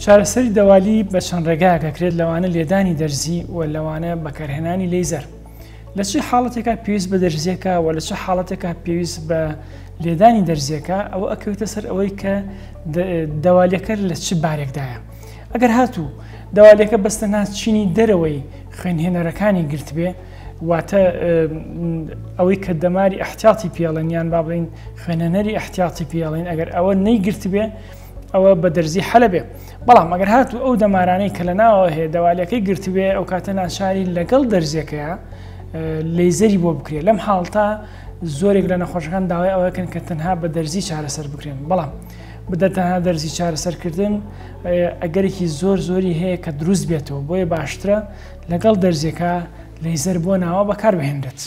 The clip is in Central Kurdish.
چارەسەری دەوالی بە چەند ڕێگایەک ئەکرێت لەوانە لێدانی دەرزی و لەوانە بەکارهێنانی لەیزەر. لە چ حاڵەتێکا پێویست بە دەرزیەکە و لە چ حاڵەتێکا پێویست بە لێدانی دەرزیەکە ئەوە ئەکەوێتە سەر ئەوەی کە دەوالیەکە لە چ بارێکدایە. ئەگەر هاتوو دەوالیەکە بەس تەنها چینی دەرەوەی خوێنهێنەرەکانی گرتبێ واتە ئەوەی کە دەماری احتیاطی پێڵێن یان با بڵین خوێنەنەری احتیاطی پێڵێن ئەگەر ئەوە نەیگرتبێ ئەوە بە دەرزی حەلە بێ بەڵام ئەگەر هاتوو ئەو دەمارانەی کە لە ناوەوە هەیە دەوالیەکەی گرتبێ ئەو کاتە ناچاری لەگەڵ دەرزیەکەیە لەیزەری بۆ بکرێت لەم حاڵتا زۆرێک لە نەخۆشەکان داوای ئەوەکەن کە تەنها بە دەرزی چارەسەر بکرێن بەڵام بدە تەنها دەرزی چارەسەرکردن ئەگەرێکی زۆر زۆری هەیە کە دروست بێتەوە بۆیە باشترە لەگەڵ دەرزیەکە لەیزەر بۆ ناوە بەکاربهێنرێت.